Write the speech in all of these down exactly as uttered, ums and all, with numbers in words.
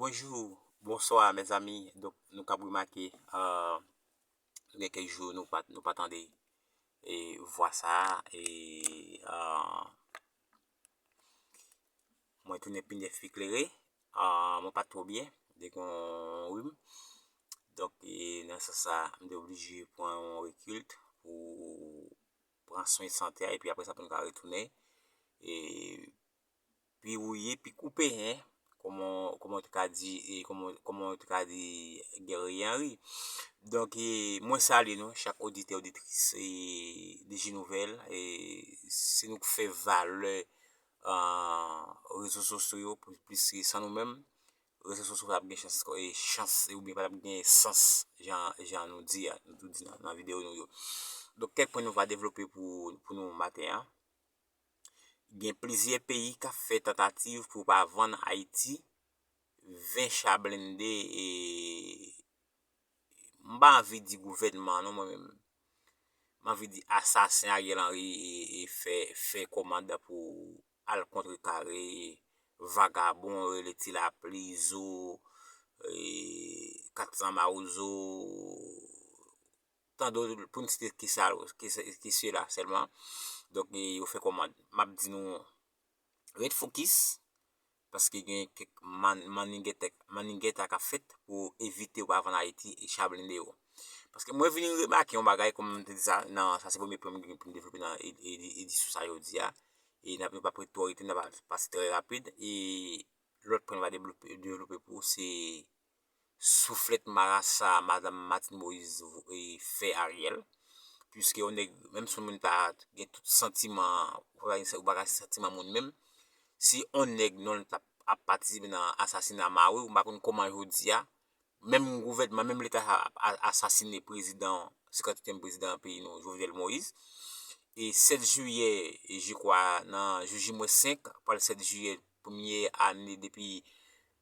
Bonjou, bonswa mezanmi. Donk nou kab remake, euh, nou gen kèk jou nou pa, nou pa tande e vwa sa a, e euh, mwen tounen pi nèf pi klere. Euh, mwen pa t twò byen, de gen yon rim. Donk e nan sans sa, m te oblije pran yon rekil pou pran swen sante a, epi apre sa pou n ka retounen e pi wouye, pi koupe, en. Kòman, kòman yo te ka di, e kòman, kòman yo te ka di Guerrier Henry. Donk e mwen salye nou, chak oditè, oditris e D J Nouvèl. E se nou k fè valè, euh, rezo sosyo yo, plis ke san nou menm, rezo sosyo pa t ap gen chans, e chans, oubyen pa t ap gen sans, jan, jan nou di a, nou tou di nan, nan videyo nou yo. Donk kèk pwen nou va devlope pou, pou nou maten an. Gen plizyè peyi k ap fè tantativ pou pa vann Ayiti ven cha blende, e m pa anvi di gouvènman non, mwen menm. M anvi di asasen Ariel Henry e, e fè, fè kòmand pou al kontrekare vagabon rele Ti Lapli, Zo, e Kat San Mawozo, tande pou n site ki sa, ki, ki sela sèlman. Donk e, yo fè kòmand. M ap di nou, ret fokis, paske gen kèk man, manigèt, manigèt k ap fèt pou evite yo pa vann Ayiti e cha blende yo. Paske mwen vin remake yon bagay, kòm m te di sa, nan, sa se premye pwen m gen pou m devlope nan e, e, edisyon sa jodi a. E n ap, nou p ap ret twò rete, n ap pase trè rapid. E lòt pwen m va devlope, devlope pou ou, se souflèt marasa madanm Martine Moïse e fè Ariel. Piske yon nèg, menm si yon moun ta gen tout santiman, ou pa gen, ou pa gen santiman moun menm, si yon nèg non l t ap, ap patisipe nan asasina mari w, m pa konn kòman jodi a, menm gouvènman, menm leta sa ap a, asasine prezidan, senkanntuityèm prezidan peyi nou, Jovenel Moïse. E sèt jiyè, je kwa, nan jou J mwens senk, pral sèt jiyè, premye ane depi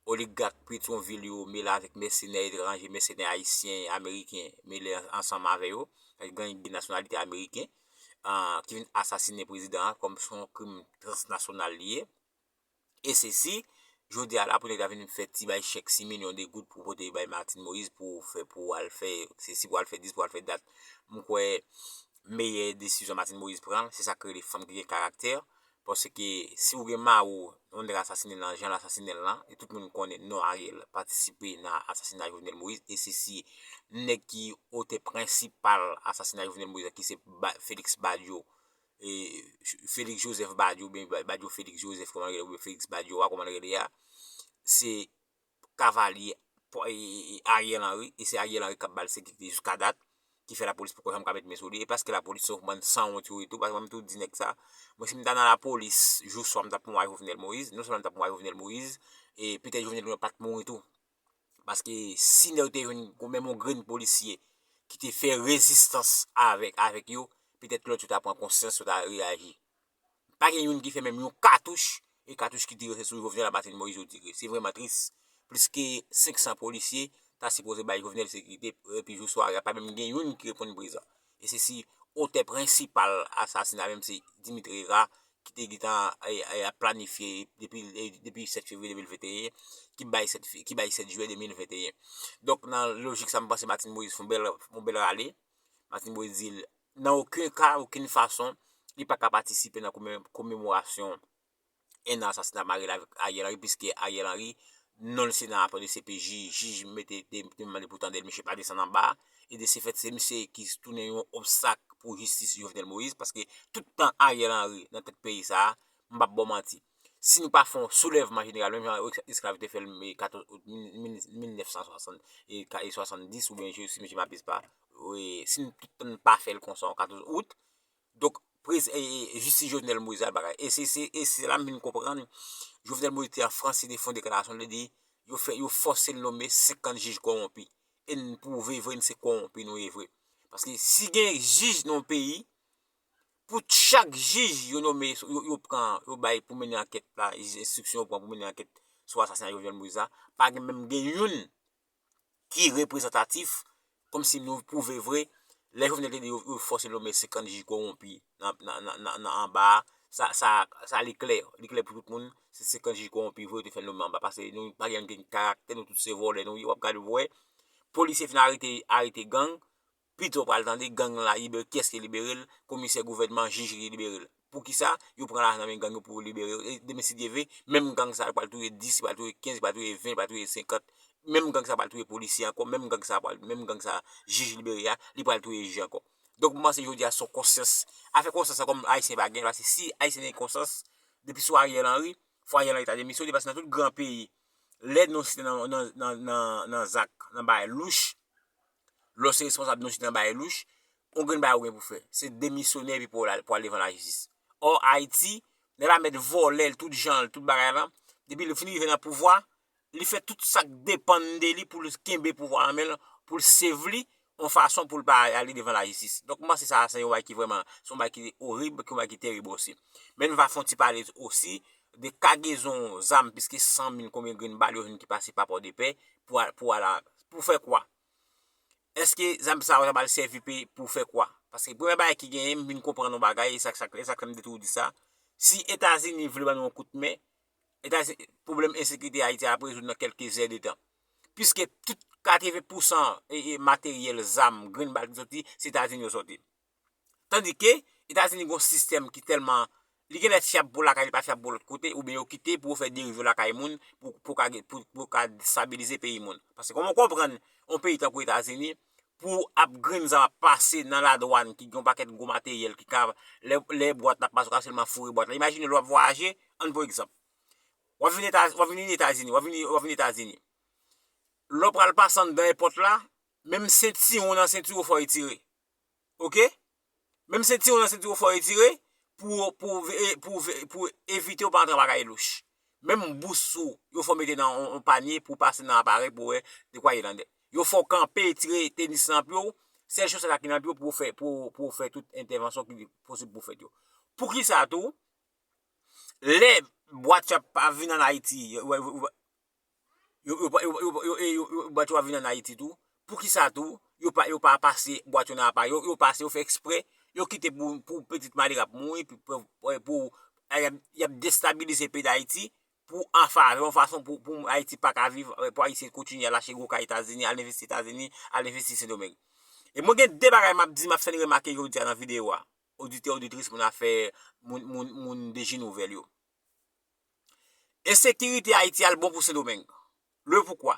oligak Petyonvil yo mele avèk mèsenè etranje, mèsenè ayisyen, ameriken, mele ansanm avè yo, gang gen nasyonalite ameriken, ah, ki vin asasinen prezidan an kòm se yon krim transnasyonal li ye. E se si, jodi a la, pou nèg la vin fè ti bay chèk sis milyon de goud pou pote bay Martine Moïse pou fè, pou al fè, se si pou al fè dis, pou al fè dat. M kwè meyè desizyon Martine Moïse pran, se sa k rele fanm ki gen karaktè. Paske si w gen mari w, yon nèg asasinen l nan jan l asasinen l lan, e tout moun konnen non Ariel patisipe nan asasina Jovenel Moïse, e se si nèg ki otè prensipal asasina Jovenel Moïse, ki se Ba, Félix Badio, e Félix Joseph Badio, oubyen Ba, Badio Félix Joseph, kòman l rele, oubyen Félix Badio a, kòman l rele a, se kavalye, e, e, e Ariel Henry, e se Ariel Henry k ap ba l sekirite jiska dat, ki fè lapolis poko janm ka met men sou li, e paske lapolis se yon bann sanwont yo ye tou, paske mwen tou di nèg sa, mwen si m ta nan lapolis, jou swa m t ap mouri ak Jovenel Moïse, non sèlman m t ap mouri ak Jovenel Moïse, e petèt Jovenel Moïse pa t mouri tou. Paske si nèg yo te jwenn menm yon grenn polisye ki te fè rezistans avèk, avèk yo, petèt lòt yo ta pran konsyans, yo ta reyaji. Pa gen youn ki fè menm yon katouch, e katouch ki tire se sou Jovenel ak Martine Moïse yo tire. Se vrèman tris. Plis ke senk san polisye ta sipoze bay Jovenel sekirite, epi jou swa a, pa menm gen youn ki reponn prezan. E se si otè prensipal asasina menm se Dimitri Hérard, ki te gentan, e, e, ap planifye depi, e, depi sèt fevriye de mil venteyen, ki bay sèt fe, ki bay sèt jiyè de mil venteyen. Donk, nan lojik sa, m panse Martine Moïse fè yon bèl, yon bèl rale. Martine Moïse di l, nan okenn ka, okenn fason, li pa ka patisipe nan komè, komemorasyon en an asasina mari l avèk Ariel Henry, piske Ariel Henry, non l se nan rapò de C P J, jij mete, te, te mande pou tande l, misye pa desann anba a. E de se fèt, se misye ki tounen yon obstak pou jistis Jovenel Moïse, paske tout tan Ariel Henry nan tèt peyi sa a, m p ap ba w manti. Si nou pa fè yon soulèvman jeneral, menm jan esklav te fè l katòz out mil, mil, mil nèf san swasann, e ka, e swasanndis, oubyen je, si je m'abuse pas, e, si nou tout tan n pa fè l konsa, yon katòz out, donk, prez, e, e, jistis Jovenel Moïse a bagay. E se, se, e se la m vin konprann, Jovenel Moïse te an Frans, li te fè yon deklarasyon, li di, yo fè, yo fòse l nonmen senkant jij kòwonpi. E n pwouve vre, n se kòwonpi nou ye vre. Paske si gen jij nan yon peyi, pou chak jij yo nonmen, yo, yo pran, yo bay pou mennen ankèt la, jij enstriksyon yo pran pou mennen ankèt sou asasina Jovenel Moïse la, pa gen menm gen youn ki reprezantatif, kòmsi nou pwouve vre, lè Jovenel te di yo, yo fòse nonmen senkant jij kòwonpi nan, nan, nan, nan, nan anba a, Sa, sa, sa li klè. Li klè pou tout moun. Se senkant jij kowonpi vre yo te fè l nonmen anba. Paske nou pa gen ankenn karaktè, nou tout se vòlè nou ye. W ap gade w wè, polisye fin arete, arete gang, pito pral tande gang la libere, kiyès ki libere l, komisè gouvènman, jij ki libere l. Poukisa? Yo pran lajan nan men gang yo pou yo libere yo. E demen si Dye vle, menm gang sa yo pral touye dis, pral touye kenz, pral touye ven, pral touye senkant. Menm gang sa pral touye polisye ankò, menm gang sa pral, menm gang sa jij libere a, li pral touye jij ankò. Donk, m panse jodi a se yon konsyans. Afè konsyans sa kòm Ayisyen pa gen, paske si Ayisyen te gen konsyans, depi sou Ariel Henry, fò Ariel Henry ta demisyone, paske nan tout gran peyi, lè nou site nan, nan, nan, nan, nan zak, nan bagay louch, lè w se responsab nou site nan bagay louch, yon grenn bagay ou gen pou fè, se demisyone epi pou w al, pou w al devan lajistis. Ò, Ayiti, nèg la mèt vòlè l, tout jan l, tout bagay la, depi l fin rive nan pouvwa, li fè tout sa k depann de li pou l kenbe pouvwa an men l, pou l save li, yon fason pou l pa ale devan lajistis. Donk, m panse sa, se yon bagay ki vrèman, se yon bagay ki orib, ki yon bagay ki terib osi. Men nou va fè yon ti pale osi de kagezon zam, pliske san mil konbyen grenn bal yo jwenn ki pase pa Pòdepè pou al, pou al a, pou fè kwa? Èske zam sa yo ta pral sèvi pe pou fè kwa? Paske premye bagay ki genyen, m vin konprann yon bagay, e sa, sa, e sa k fè m te toujou di sa. Si Etazini vle ban nou yon kout men, Etazini, pwoblèm ensekirite Ayiti a ap rezoud nan kèlke zè de tan. Piske tout katreven pousan e, e materyèl, zam, grenn bal ki soti, se Etazini yo soti. Tandike, Etazini gen yon sistèm ki tèlman, li genlè fyab pou lakay, li pa fyab pou lòt kote, oubyen yo kite pou yo fè deriv yo lakay moun, pou, pou ka, pou, pou ka destabilize peyi moun. Paske kòman w konprann yon peyi tankou Etazini, pou ap grenn zam ap pase nan ladwàn ki gen yon pakèt gwo materyèl ki ka, lè, lè bwat la ap pase, ou ka sèlman foure bwat la. Imajine lè w ap vwayaje, ann pran egzanp. W ap vin Eta-, w ap vin Etazini, w ap vin, w ap vin Etazini. Lè w pral pase anndan èpòt la, menm sentiwon nan senti w fò retire. Oke? Menm sentiwon nan senti w fò retire pou, pou, pou, pou evite w pa antre nan bagay louch. Menm bous ou, yo fò mete nan yon, yon panye pou pase nan aparèy pou wè de kwa ye anndan. Yo fò kanpe, tire tenis nan pye w. Sèl chosèt la ki nan pye w pou w fè, pou, pou w fè tout entèvansyon ki posib pou fèt yo. Poukisa tou, lè bwat yo ap vin ann Ayiti, yo, yo, yo, yo, yo, yo, yo, yo, yo, yo, bwat yo ap vin ann Ayiti tou. Poukisa tou, yo pa, yo pa pase bwat yo nan aparèy, yo, yo pase, yo fè eksprè, yo kite pou, pou pitit malere ap mouri, pou, pou, pou, y ap, y ap destabilize peyi Dayiti pou an favè, yon fason pou, pou Ayiti pa ka viv, pou Ayisyen kontinye al achte gwo kay Etazini, al envesti Etazini, al envesti Sendomeng. E mwen gen de bagay m ap di, m ap fè n remake jodi a nan videyo a. Oditè, oditris, moun afè, moun, moun, moun de ji nouvèl yo. Ensekirite Ayiti a l bon pou Sendomeng. Le poukwa?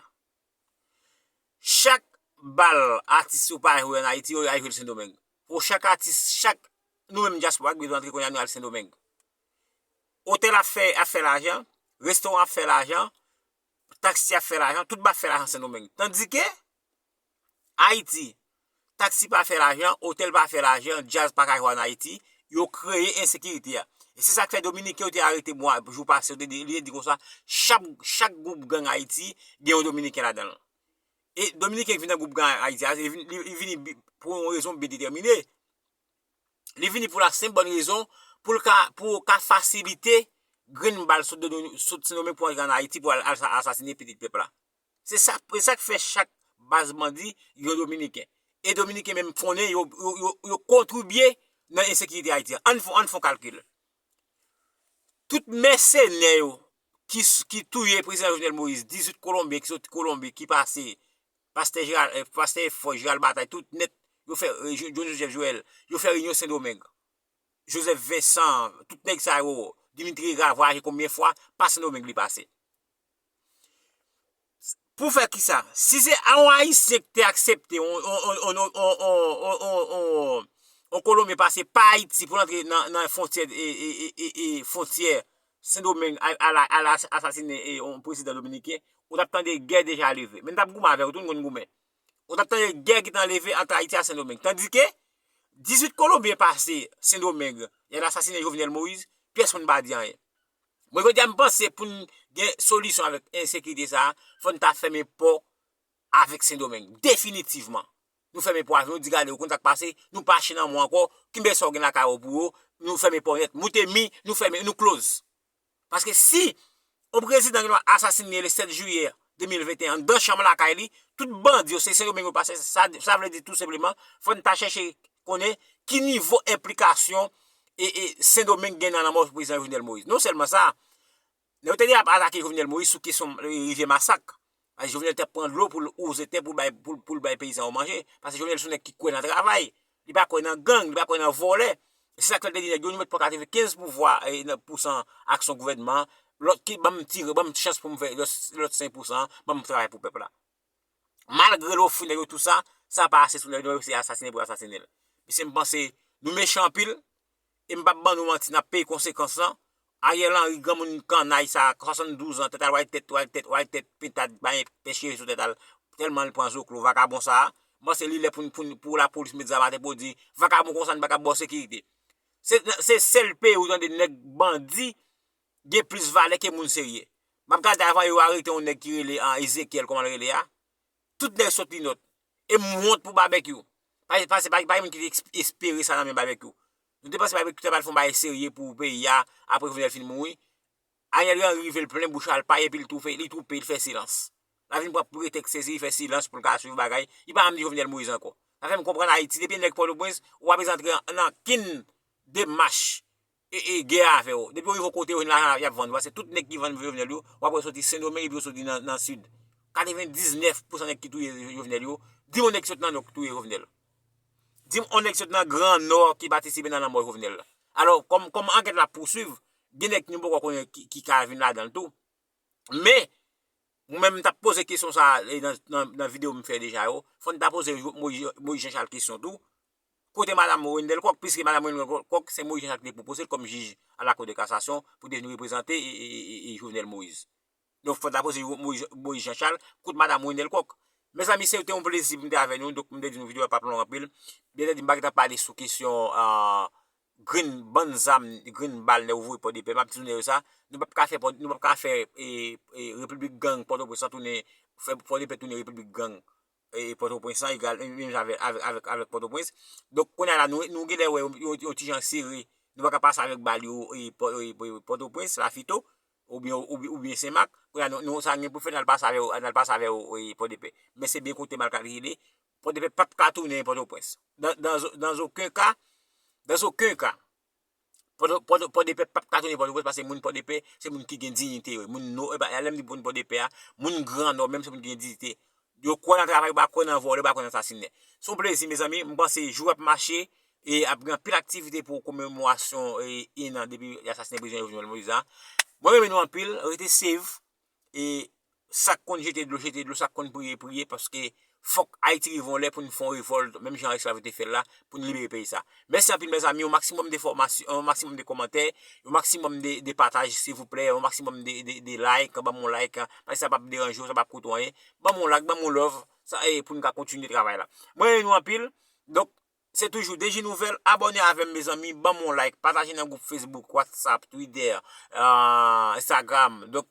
Chak bal atis yo pa jwe ann Ayiti, yo al jwe l Sendomeng. Pou chak atis, chak, nou menm dyaspora ki bezwen antre kounye a, nou al Sendomeng. Otèl ap fè, ap fè lajan, restoran ap fè lajan, taksi ap fè lajan, tout bagay ap fè lajan Sendomeng. Tandike, Ayiti, taksi pa fè lajan, otèl pa fè lajan, djaz pa ka jwe ann Ayiti, yo kreye ensekirite a. E se sa k fè Dominiken yo te arete mwa, jou pase, yo te di, li te di konsa, chak, chak gwoup gang Ayiti gen yon Dominiken ladan l. E Dominiken ki vin nan gwoup gang Ayiti a, li vin, li, li vini bi-, pou yon rezon byen detèmine. Li vini pou la senp bòn rezon, pou l ka, pou yo ka fasilite grenn bal sot de, sot Sendomeng pou antre ann Ayiti pou al, al sa-, asasine pitit pèp la. Se sa, se sa k fè chak baz bandi gen yon Dominiken. E Dominiken menm konnen yo, yo, yo, yo kontribye nan ensekirite Ayiti a. Ann fè, ann fè yon kalkil. Tout mèsenè yo ki, ki touye prezidan Jovenel Moïse, dizuit Kolonbyen ki soti Kolonbi, ki pase, pastè Jeral, eh, pastè Efò, Jeral Batay, tout nèt, yo fè, eh, Jo-, John Joseph Joël, yo fè reyinyon Sendomeng. Joseph Vincent, tout nèg sa yo, Dimitri Hérard vwayaje konbyen fwa, pa Sendomeng li pase. Pou fè kisa? Si se a yon Ayisyen ki te aksepte yon, yon, yon Kolonbyen pase pa Ayiti pou l antre nan, nan fwontyè, e, e, e, e, e, fwontyè Sendomeng, al, al, al asasinen, e, yon prezidan dominiken, ou t ap tande gè deja leve. Men n t ap goumen avè w tou, n konn goumen. Ou t ap tande gè ki t anleve ant Ayiti ak Sendomeng. Tandike, dizuit Kolonbyen pase Sendomeng, y al asasinen Jovenel Moïse, pyès moun pa di anyen. Mwen, jodi a, m panse pou n gen solisyon avèk ensekirite sa a, fò n ta fèmen pò avèk Sendomeng. Definitivman. Nou fèmen pò avè yo, nou di gade, ou konn sa k pase, nou pa achte nan mwen ankò, kenbe sa w gen lakay ou pou yo, nou fèmen pò nèt. Moute mi, nou fèmen, nou close. Paske si yon prezidan gen dwa asasinen le sèt jiyè de mil venteyen anndan chanm lakay li, tout bandi yo, se Sendomeng yo pase, sa, sa vle di tou senpleman, fò n ta chèche konnen ki nivo enplikasyon e, e Sendomeng gen nan lanmò prezidan Jovenel Moïse. Non sèlman sa, nèg yo te deja ap atake Jovenel Moïse sou kesyon, e, rivyè Masak. Paske Jovenel te ap pran dlo pou l wouze tè pou l bay, pou, pou l bay peyizan yo manje. Paske Jovenel se yon nèg ki kwè nan travay. Li pa kwè nan gang, li pa kwè nan vòlè. Se sa k fè l te di nèg yo, nou mèt pran katrevenkenz pouvwa, e, nan, pousan aksyon gouvènman an. Lòt ki, ban m tire, ban m chans pou m fè lòt, lòt senk pousan an, ban m travay pou pèp la. Malgre l ofri nèg yo tou sa, sa pa ase sou nèg yo, se asasinen pou asasinen l. Mesye, m panse nou mechan anpil, e m p ap ban nou manti, n ap peye konsekans lan. Ariel Henry, granmoun kannay sa, swasanndouz an, tèt al wè tèt, wè tèt, wè tèt, pentad, bay pèch sou tèt al, tèlman l pran zoklo, vakabon sa a. M panse li lè pou, pou, pou lapolis met zam atè pou di, vakabon konsa n pa ka ba w sekirite. Se, se sèl peyi ou tande nèg bandi gen plis valè ke moun serye. M ap gade avan yo arete yon nèg ki rele, ah, Ezekiel, kòman l rele a? Tout nèg sot li nòt. E m wont pou Babekyou. Pa, pa, se pa, pa gen moun ki te eks-, espere sa nan men Babekyou. Nou te panse Babekyou te pral fè yon bagay serye pou peyi a, apre Jovenel fin mouri. Ariel Henry rive l plen bouch al pay epi l twoupe, li twoupe, li fè silans. L ap vin pran pretèks sezi, li fè silans pou l ka swiv bagay. Li pa janm di Jovenel Moïse ankò. Sa fè m konprann Ayiti, depi nèg Pòtoprens, ou pa bezwen antre nan, nan ankenn demach e, e gè avè w. Depi w rive yon kote, yo jwenn lajan y ap vann ou. Paske tout nèg ki vann Jovenel yo, w ap wè yo soti Sendomeng epi yo soti nan, nan Sid. Katrevendiznèf pousan nèg ki touye Jovenel yo, di m yon nèg ki sot nan Nò ki touye Jovenel. Di m yon nèg ki sot nan Gran Nò ki patisipe nan lanmò Jovenel la. Alò, kòm, kòm ankèt la ap pouswiv, gen nèg nou poko konnen ki, ki ka vin ladan l tou. Men, mwen menm, m t ap poze kesyon sa a, e, nan, nan, nan videyo m fè deja yo. Fò n ta poze Jo-, Moïse, Moïse Jean Charles kesyon tou. Kote madanm Wendelle Coq, piske madanm Wendelle Coq, se Moïse Jean Charles ki te pwopoze l kòm jij a la Cour de cassation pou te vin reprezante, e, e, e, e Jovenel Moïse. Donk, fò n ta poze Jo-, Moïse, Moïse Jean Charles, kote madanm Wendelle Coq. Mezanmi, se te yon plezi pou m te avè nou, donk m te di nou videyo a p ap long anpil. Byen te di, m pa gentan pale sou kesyon, ah, grenn bann zam, grenn bal nèg yo voye Pòdepè, m ap di nou nèg yo sa, nou p ap ka fè Pò-, nou p ap ka fè, e, e, Repiblik Gang Pòtoprens lan tounen, fè Pòdepè tounen Repiblik Gang, e, Pòtoprens lan egal, menm jan avèk, avèk, avèk, avèk Pòtoprens. Donk, kounye a la, nou, nou genlè wè yon, yon, yon ti jan sere, nou pa ka pase avèk bal yo, e, Pò-, e, e, Pòtoprens, Lafito, oubyen, oubyen, oubyen Senmak, kounye a, nou, nou, sa gen pou fè, n al pase avè, n al pase avè, e, Pòdepè. Men se byen kote mal kalkile, Pòdepè p ap ka tounen Pòtoprens. Dan, dan, dan okenn ka, dan okenn ka, Pòdepè p ap ka tounen Pòtoprens, paske moun Pòdepè, se moun ki gen diyite yo. Moun no, e pa, lè m di moun Pòdepè a, moun Gran Nò, menm se moun ki gen diyite. Yo kwè nan travay, yo pa kwè nan vòlè, yo pa kwè nan asasinen. Se yon plezi, mezanmi. M panse jou ap mache, e ap gen anpil aktivite pou komemorasyon, e, en an depi y asasinen prezidan Jovenel Moïse la. Mwen renmen nou anpil, rete safe. E sa k konn jete dlo, jete dlo, sa k konn priye, priye, paske fòk Ayiti rive yon lè pou n fè yon revòlt, menm jan esklav yo te fè l la, pou n libere peyi sa. Mèsi anpil, mezanmi, yon maksimòm de fòmasyon, yon maksimòm de kòmantè, yon maksimòm de, de pataj, silvouplè, yon maksimòm de, de, de like, ban m yon like, paske sa p ap deranje w, sa p ap koute w anyen. Ban m yon like, ban m yon love, sa, e, pou n ka kontinye travay la. Mwen renmen nou anpil. Donk, se toujou Deji Nouvèl, abòne avè m, mezanmi, ban m yon like, pataje nan gwoup Facebook, WhatsApp, Twitter, ah, Instagram. Donk,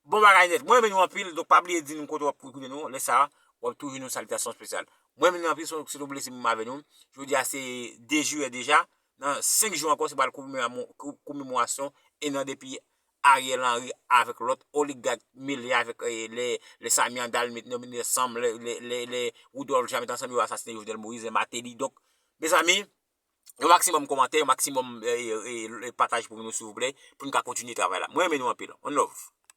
bon bagay nèt. Mwen renmen nou anpil, donk pa bliye di nou kote w ap koute nou. Lè sa a, w ap toujou nou salitasyon espesyal. Mwen renmen nou anpil, se, se yon plezi pou mwen avè nou. Jodi a se de jiyè deja. Nan senk jou ankò, se pral komemorasyon, ko-, komemorasyon en an depi Ariel Henry avèk lòt oligak mele avèk, e, lè, lè Samy Handal met, met ansanm, lè, lè, lè, lè Rudolph Jean met ansanm, yo asasinen Jovenel Moïse, Martelly. Donk, mezanmi, yon maksimòm kòmantè, yon maksimòm, e, e, e, pataj pou nou, silvouplè, pou n ka kontinye travay la. Mwen renmen nou anpil. One love.